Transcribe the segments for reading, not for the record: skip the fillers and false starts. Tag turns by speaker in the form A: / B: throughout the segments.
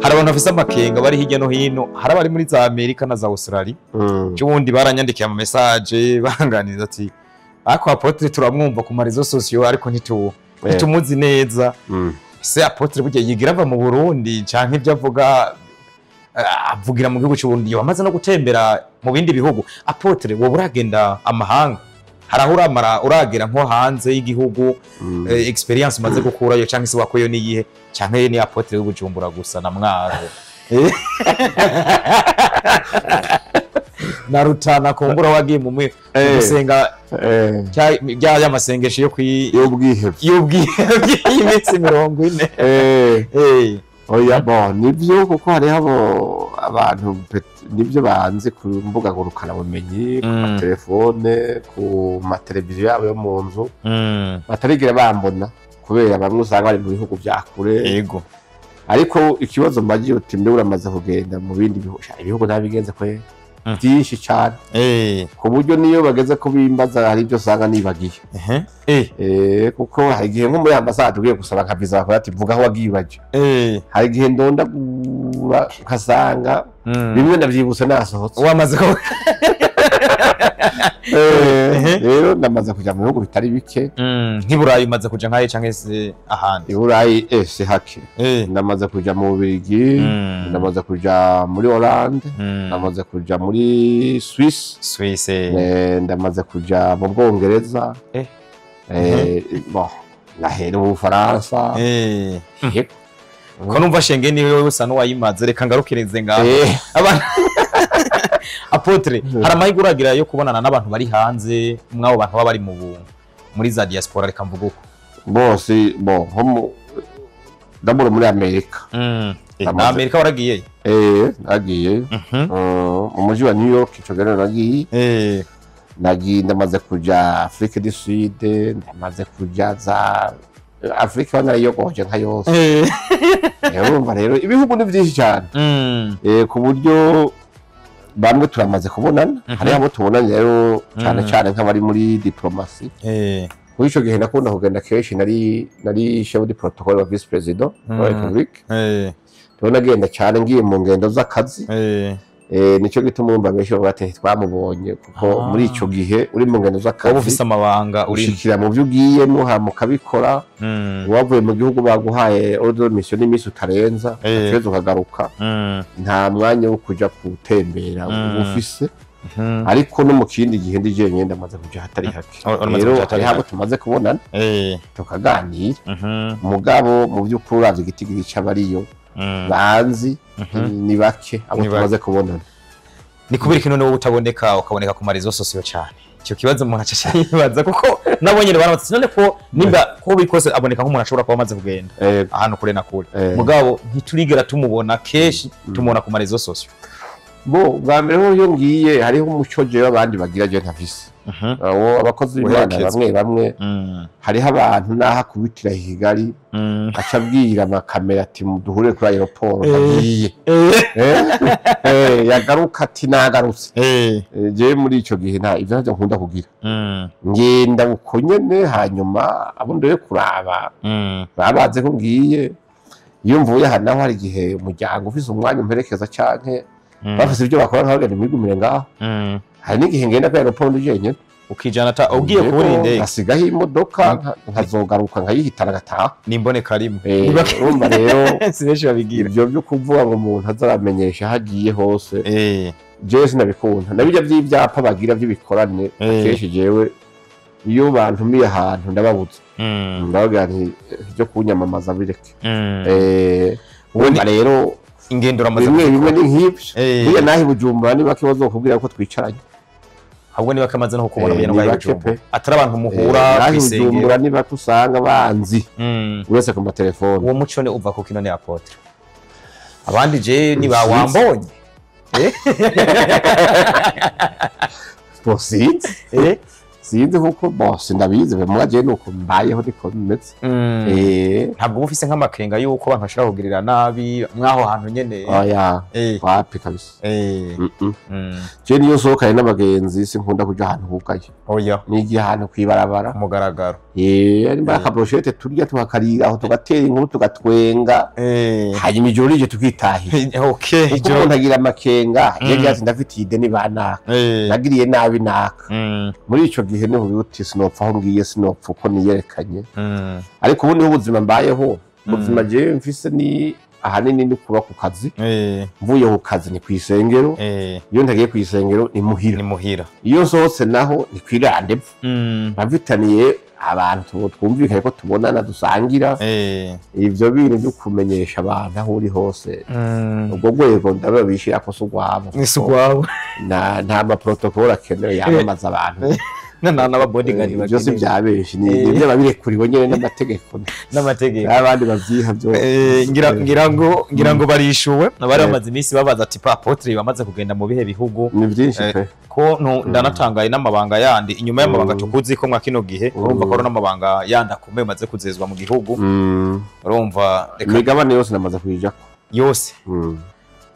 A: Hari abantu bafise amakenga bari hirya no hino, hari abari muri za Amerika na za Australia. Cyubundi baranyandikiye ama message banganiriza ati ariko apôtre turamwumva ku ma réseaux sociaux, ariko ntitumuzi neza. Ese apôtre burya yigira ava mu Burundi, canke ibyo avuga avugira mu gihugu cy'u Burundi? Wamaze no gutembera mu bindi bihugu, apôtre, wowe uragenda amahanga? Hari aho uramara uragera nko hanze y'igihugu? Experience umaze gukurayo canke se wakuyeyo niyihe? Canke ni apôtre w'Ubujumbura gusa na Mwaro na Rutana, kumbura wagiye mu gusenga bya y'amasengesho yo kwi
B: y'ubwihebe?
A: Y'ubwihebe y'iminsi 40.
B: Oya, bon, nibyo, kuko hariho abo abantu nibyo banze ku mbuga ngurukanabumenyi, ku matelefone, ku mateleviziyo yabo yo mu nzu, batarigera bambona, kubera bamwe usanga bari mu bihugu vya kure. Ariko ikibazo mbagiye uti mbe uramaze kugenda mu bindi bihugu? Sha, ibihugu ntabigenze kwe byinshi cyane, ku buryo niyo bageze ko bimbaza hari ibyo usanga nibagiye. Kuko hari igihe nko muri ambasade ugiye gusaba nka visa, bakora ati vuga aho wagiye uraja. Hari igihe ndondagura nkasanga bimwe ndavyibutse nasohotse.
A: Wamaze ko
B: Rero ndamaze kuja mu bihugu bitari bike.
A: Nk'i Burayi umaze kuja nkahe, canke se ahandi?
B: I Burayi ese hake. Ndamaze kuja mu Bubiligi, ndamaze kuja muri Hollande, ndamaze kuja muri Suisse,
A: Suisse.
B: Ndamaze kuja mu Bwongereza. Bon, nahera mu Bufaransa. Yego.
A: Ko numva Schengen wewe usa n'uwayimaze, reka ngarukirize ngaho. Apôtre, hari amahirwe uragira yo kubonana n'abantu bari hanze, mw'abo bantu baba bari muri za diaspora, reka mvuge uko?
B: Bose, bon, nko ndabona muri Amerika.
A: Na Amerika waragiye?
B: Eh, nagiye mu mujyi wa New York, ico gihe nagiye. Nagiye, ndamaze kuja Afrique du Sud, ndamaze kuja za Afrika narayogoje nka yose. Urumva rero ibihugu ni byinshi cyane, ku buryo bamwe turamaze kubonana. Hariho abo tubonanye rero cyane cyane nk'abari muri diplomatie. Muri ico gihe nakunda kugenda kenshi, nari chef de protocole wa vice président wa République. Tubona agenda cyane ngiye mu ngendo z'akazi. Nico gituma urumva benshi bavuga ati twamubonye, kuko muri ico gihe uri mu ngendo
A: Wowe
B: z'akazi
A: ufise amabanga uri
B: ushikira mu byo ugiyemo hama ukabikora. Wavuye mu gihugu baguhaye ordre de mission n'iminsi utarenza, ugategereza ukagaruka. Nta mwanya wo kuja gutembera uba ufise. Ariko no mu kindi gihe ndi jenyine ndamaze kuja hatari hake.
A: Uramaze
B: Rero
A: kuja hatari
B: hariho abo
A: hake.
B: tumaze kubonana, tukaganira. Mugabo mu by'ukuri uravye igitigiri c'abariyo banzi ni bake abo
A: Ni bake.
B: tumaze kubonana.
A: Ni kubera iki none wowe utaboneka, ukaboneka ku ma réseaux sociaux cyane? Icyo kibazo umuntu aca yibaza, kuko nabo nyene baramutse none ko nimba ko bikose aboneka nk'umuntu ashobora kuba amaze kugenda ahantu kure na kure, mugabo ntiturigera tumubona kenshi, tumubona ku ma réseaux sociaux.
B: Bo bwa mbere ho iyo ngiye hariho umuco jewe abandi bagira jewe ntafise. Abo abakozi b'Imana
A: Uherekezwa.
B: bamwe bamwe, hariho abantu naho akubitira i Kigali aca abwira amakamera ati duhure kuri aéroport, ndagiye. Yagaruka ati nagarutse. Jewe muri ico gihe nta ivyo ntavyo nkunda kugira. Ngenda uko nyene, hanyuma abo ndoye kuraba baba bazi ko ngiye. Iyo mvuye aha naho hari igihe umuryango ufise umwanya umperekeza, canke bafise ibyo bakora nkabagenda mwigumire ngaho. Hari n'igihe ngenda kuri aéroport ndi jenyene.
A: Ukijana ata ugiye
B: Yego,
A: kubura indege.
B: Nkasigaho imodoka, nkazogaruka nkayihitana ngataha.
A: Nimboneka rimwe.
B: Urumva rero
A: Si benshi babigira.
B: Ibyo byo kuvuga ngo umuntu azaramenyesha aho agiye hose, jewe sinabikunda. Na bijya by'ibyapa bagira by'ibikorane, akenshi jewe iyo bantumiye ahantu ndababuza, ndababwira nti ibyo kunyamamaza bireke. Urumva rero
A: Ingendo uramaze
B: bimwe bimwe
A: kuzikora.
B: ni nk'ibyo. Burya naho i Bujumbura ni bake bazokubwira ko twicaranye.
A: Ahubwo niba kamaze no kukubona
B: Ni
A: bugenda bwa
B: bake
A: Bujumbura
B: pe.
A: atari abantu muhura
B: Naho i
A: kw'isengero.
B: Bujumbura ni bake usanga banzi uretse ku matelefone.
A: Uwo muco ni uva kuko ino ni apôtre, abandi je niba wambonye.
B: Bo sinzi. Sinzi kuko bose ndabizi mwaje nuko mbayeho niko bimeze.
A: Ntabwo uba ufise nk'amakenga yuko abantu bashobora kugirira nabi mwaho hantu nyene?
B: Oya, wapi kabisa. Je niyo sohokanye n'abagenzi sinkunda kuja ahantu hugaye.
A: Oya.
B: Nigiye ahantu kwibarabara
A: ku mugaragaro.
B: Nimba akabrochette turya tuhakarira aho tugatera inkuru tugatwenga. Hanyuma ijoro rije tukitahira.
A: Okay.
B: Kuko umuntu agira amakenga, je ati ndafitiye ideni banaka. Nagiriye nabi naka. Muri ico gihe niho bibuti sinopfa aho ngiye sinopfa uko niyerekanye. Ariko ubu niho ubuzima mbayeho. Ubuzima je mfise ni ahanini ni kuba ku kazi. Mvuye ku kazi ni kwisengero. Iyo ntagiye kwisengero ni muhira.
A: Ni muhira.
B: Iyo nsohotse naho ni kwirandepfa. Bavitaniye abantu twumvikanye ko tubonana dusangira. Ivyo bintu byo kumenyesha abantu aho uri hose. Ubwo rwego ndababishira ko sugwabo.
A: Ni sugwabo.
B: Nta ma protocol akenewe yamamaza abantu.
A: N'aba bodyguard
B: bakenewe. Byose byabeshi ni ibyo babirekuriwe nyene n'amategeko.
A: N'amategeko.
B: Abandi bavyiha byo.
A: Ngira ngo barishuwe nabari bamaze iminsi babaza ati apôtre bamaze kugenda mu bihe bihugu.
B: Ni byinshi pe.
A: Ko ndanatangaye n'amabanga yandi inyuma y'amabanga tukuzi ko mwa kino gihe urumva ko n'amabanga yandi akomeye maze kuzezwa mu gihugu. Urumva
B: reka imigabane yose namaze kuyijako.
A: Yose.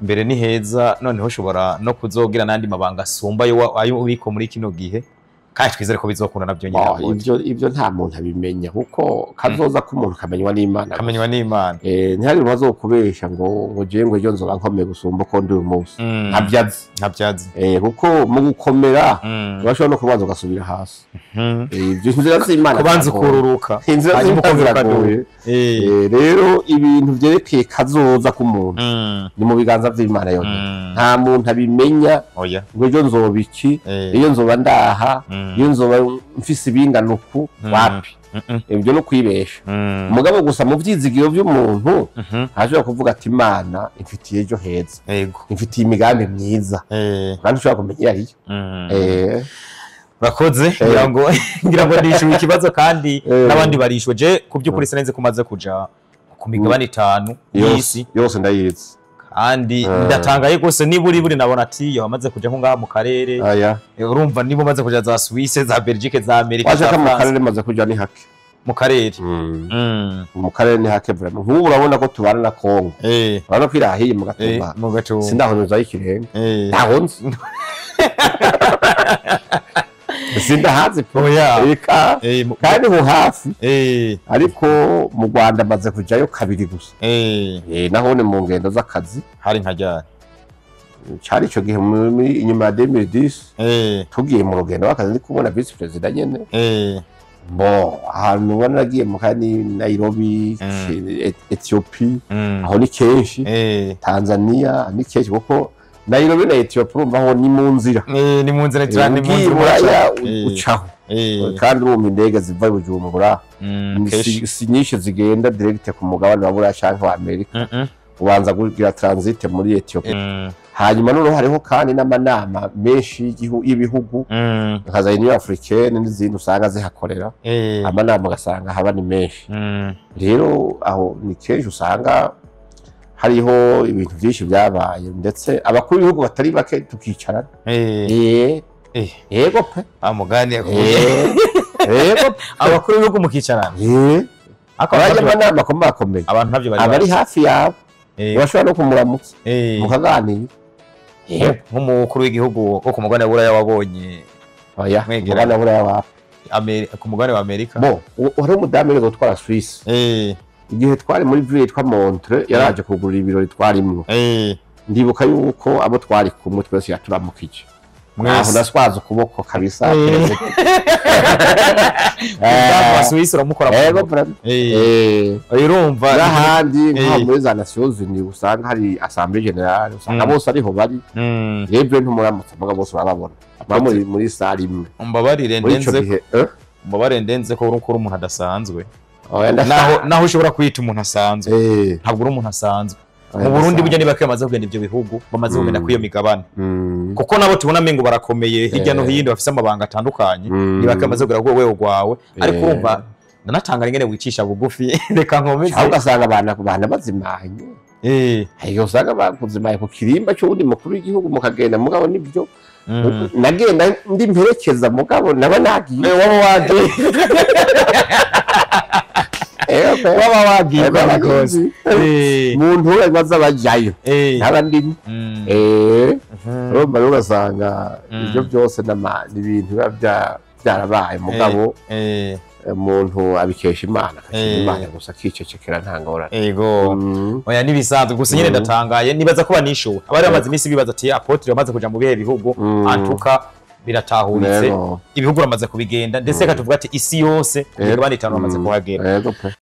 A: Mbere ni heza noneho ushobora no kuzogira nandi mabanga asumba ayo ubiko muri kino gihe. Kandi twizere ko bizokunda navyo nyine.
B: Ivyo nta muntu abimenya kuko kazoza ko umuntu kamenywa n'Imana.
A: Kamenywa n'Imana.
B: Ntihari bazokubesha ngo je ngo ejo nzoba nkomeye gusumba ko ndi uyu munsi. Ntabyazi.
A: Ntabyazi.
B: Kuko mu gukomera urashobora no kubanza ugasubira hasi. Ivyo inzira z'Imana
A: kubanza ukururuka.
B: Inzira z'Imana. Rero ibintu vyerekeye kazoza k'umuntu ni mu biganza vy'Imana yonyine. Nta muntu abimenya ngo ejo nzoba iki, ejo nzoba ndaha. Iyo nzoba mfise ibinganuku wapi. Ibyo no kwibesha. Mugabo gusa mu vyizigiro by'umuntu ashobora kuvuga ati Imana imfitiye ejo heza. Imfitiye imigambi myiza. Kandi ushobora kumenya ariyo.
A: Bakoze ngira ngo ndishuwe ikibazo kandi n'abandi barishwe. Je kubyukuri sinenze kumaze kuja ku migabane 5 y'isi
B: yose ndayizi.
A: Kandi ndatangaye gose niba uri nabona ati yo amaze kuja nko ngaha mu karere. Urumva niba umaze kuja za Suisse, za Belgique, za Amerika,
B: za France. Mu karere maze kuja ni hake.
A: Mu karere.
B: Mu karere ni hake vraiment. Nk'ubu urabona ko tubana na Congo. Urabona ko irahiye mu Gatumba.
A: Mu Gatumba.
B: Sindahonyuza ikirenga. Ntahonze. Sindahazi pe. Eka. Kandi ho hafi. Ariko mu Rwanda maze kujayo kabiri gusa. Naho ni mu ngendo z'akazi.
A: Hari nka ryari?
B: Cari ico gihe inyuma ya 2010. Tugiye mu rugendo w'akazi ndi kubona vice president nyene. Bo ahantu ubona nagiye mu kandi Nairobi, Ethiopia, aho ni kenshi. Tanzania ni kenshi kuko Nairobi na Ethiopia urumva aho ni mu nzira.
A: Ni mu nzira cyane, ni mu nzira
B: ucaho. Kandi urumva indege ziva i Bujumbura si nyinshi zigenda direct ku mugabane wa Buraya canke wa Amerika. Ubanza kugira transit muri Ethiopia. Hanyuma noneho hariho kandi n'amanama menshi y'ibihugu nka za Union Africaine n'izindi usanga zihakorera. Amanama ugasanga haba ni menshi. Rero aho ni kenshi usanga hariho ibintu byinshi byabaye ndetse abakuru b'ibihugu batari bake tukicarana. Yego pe.
A: Amugani yego. Abakuru b'ibihugu mukicarana.
B: Abajya amanama akomeye.
A: Abantu ntabyo bari.
B: Abari hafi yabo. Bashobora no kumuramutsa. Mukaganira.
A: Nk'umukuru w'igihugu wo ku mugabane wa Buraya wabonye.
B: Oya, mugabane wa Buraya wa
A: Amerika, ku mugabane wa Amerika.
B: Bo, hari umudamu yigeze gutwara Suisse. Igihe twari muri ville yitwa Montreux yaraje kugurura ibirori twarimwo. Ndibuka yuko abo twari kumwe twese yaturamukije. Aho naswaza ukuboko kabisa.
A: Umudamu wa Suisse uramukora. Urumva
B: n'ahandi nko muri za Nations Unies usanga hari Assemblée Générale usanga bose ariho bari. Yebwe ntumuramutsa mugabo bose urababona. Bamuri muri salle imwe.
A: Umbabarire ndenze. Umbabarire ndenze ko urukora umuntu adasanzwe. Naho ushobora kwita umuntu asanzwe. Ntabwo uri umuntu asanzwe. Mu Burundi burya niba bamaze kugenda ibyo bihugu bamaze kugenda kwiyo migabane. Kuko nabo tubona mengo barakomeye hirya no hino bafise amabanga atandukanye niba bamaze kugera ku rwego rwawe. Ariko urumva ndanatanga ingene wicisha bugufi reka nkomeze.
B: Aho ugasanga abana bazimanye. Ayo usanga bakuzimaye ku kirimba cy'undi mukuru w'igihugu mukagenda mugabo nibyo Nagenda ndi mperekeza, mugabo naba nagiye.
A: Waba wagiye. Waba wagiye
B: Naba
A: rwose.
B: nagiye. Muntu baza bajyayo, ntaba ndimo. Urumva rero ugasanga ibyo byose ni ibintu biba byarabaye, mugabo umuntu abikesha Imana, akashima Imana gusa, akicecekera, nta ngorane.
A: Ego. Oya, nibisanzwe gusa nyine ndatangaye, nibaza ko banishuwe abari bamaze iminsi bibaza ati apôtre bamaze kuja mu bihe bihugu. Antuka biratahuritse. Ibihugu bamaze kubigenda, ndetse reka tuvuga ati isi yose ku migabane itanu bamaze kuhagera.
B: Yego pe.